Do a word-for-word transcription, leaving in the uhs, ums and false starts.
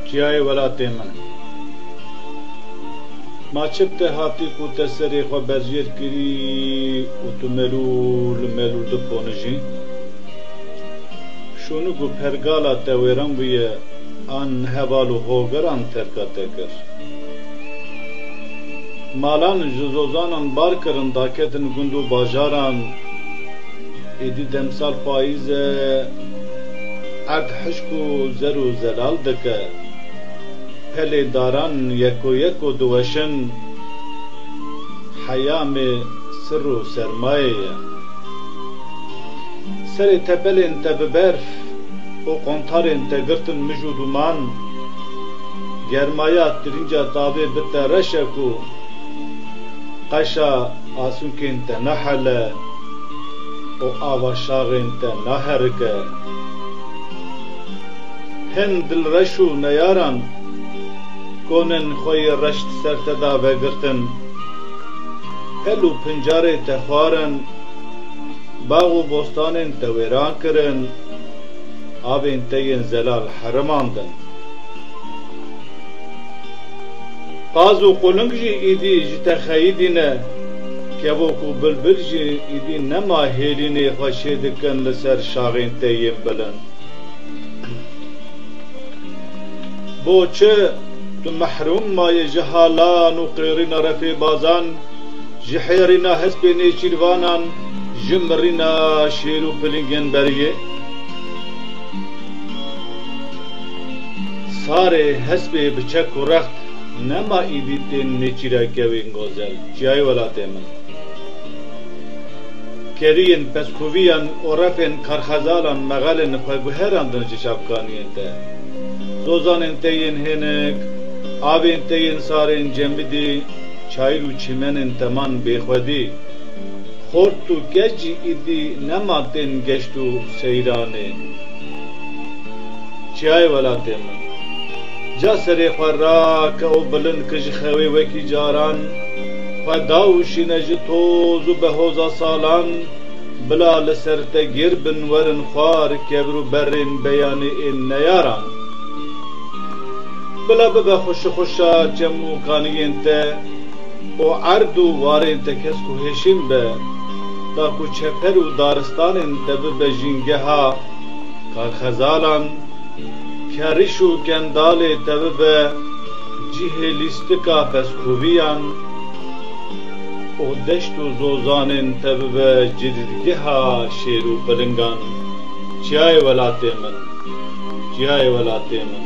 Çiyayê welatê min. Ma çi bi te hatî ku te serê xwe berjêr kirî û tu melûl melûl diponijî? Şûnik û pergala te wêran bûye, an heval û hogeran terka te kir? Malan ji zozanan bar kirin, daketin gund û bajaran. Êdî demsal payîz e, erd hişk û zer û zelal dike. Pelê daran yeko yeko diweşin. Heyamê sir û sermayê ye. Serê tepelên te bi berf û qontarên te girtin mij û dûman. Germaya tirînca tavê bi te reş e ku qeşa asûnkên te nahele û ava şaxên te naherike. Hin dilreş û neyaran konên xwe yê reş di ser te de vegirtin. Pel û pincarê te xwarin, bax û bostanên te wêran kirin, avên te yên zelal herimandin. Qaz û quling jî îdî ji te xeyidî ne, kevok û bilbil jî îdî nema hêlînê xwe çêdikin li ser şaxên te yên bilind. Bo çi tu mehrûm maye ji halan û qêrîna refê bazan, ji hêrîna hespê nêçîrvanan, ji mirîna şêr û pilingên beriyê? Sarê hespê bi çek û rext nema îdî tên nêçîra kevên gozel, çiyayê welatê min. Keriyên peskuviyan û refên karxezalan mexelên xwe guherandin ji çavkaniyên te. Zozanên te yên hênik, avên te yên sarên cemidî, çayir û çimenên te man bêxwedî. Xort û keç jî îdî nema tên geşt û seyranê. Çiyayê welatê min. Ca serê xwe rake û bilind ke ji xewê wekî caran, xwe daûşîne ji toz û behoza salan, bila li ser te gêr bin werin xwar kevir û berên beyanê ên neyaran. Bila bibe xweşixweşa çem û kaniyên te û erd û warên te kesk û hêşîn be, da ku çeper û daristanên te bibe jîngeha karxezalan, keriş û kendalê te bibe cihê lîstika pezkoviyan û deşt û zozanên te bibe cidîtgeha şêr û pilingan. Çiyayê welatê min, çiyayê welatê min.